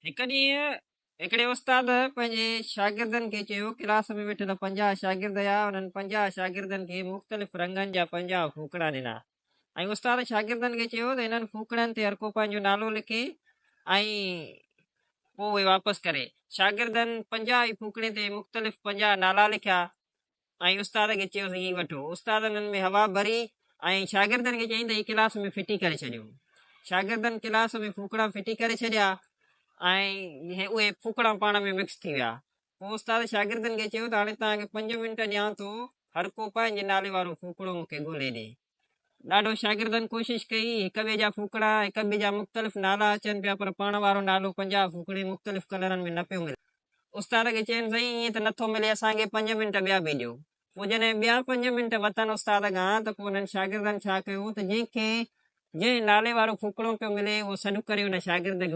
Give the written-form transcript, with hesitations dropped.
هڪ ڏينهن هڪڙي استاد پنهنجي شاگردن کي چيو، ڪلاس ۾ ويٺل 50 شاگرد هيا، انهن 50 شاگردن کي مختلف رنگن جا 50 ڦوڪڻا ڏنا ۽ استاد شاگردن کي چيو ته انهن ڦوڪڻن تي هرڪو پنهنجو نالو لکي ۽ پوء اهي واپس ڪري. شاگردن 50 ئي ڦوڪڻي تي مختلف 50 نالا لکيا. ۽ استاد کي چيس هي وٺو. استاد انهن ۾ هوا ڀري ۽ شاگردن کي چيائين ته هي ڪلاس ۾ ڦٽي ڪري ڇڏيو. شاگردن ڪلاس ۾ ڦوڪڻا ڦٽي ڪري ڇڏيا ۽ اهي ڦوڪڻا پاڻ ۾ مڪس ٿي ويا. پوء استاد شاگردن کي چيو ته هاڻي توهان کي پنج منٽ ڏيان ٿو، هر ڪو پنهنجي نالي وارو ڦوڪڻو مون کي ڳولي ڏي. ڏاڍو شاگردن ڪوشش ڪئي، هڪ ٻئي جا ڦوڪڻا، هڪ ٻئي جا مختلف نالا اچن پيا پر پاڻ وارو نالو 50 ڦوڪڻي مختلف ڪلرن ۾ نه پيو ملي. استاد کي چيم سائين ائين ته نٿو ملي اسان کي پنج منٽ ٻيا به ڏيو. پوء جڏهن ٻيا پنج منٽ وتن استاد کان ته پوء انهن شاگردن ڇا ڪيو ته جنهن کي جنهن نالي وارو ڦوڪڻو پيو ملي اهو سڏ ڪري ان شاگرد کي.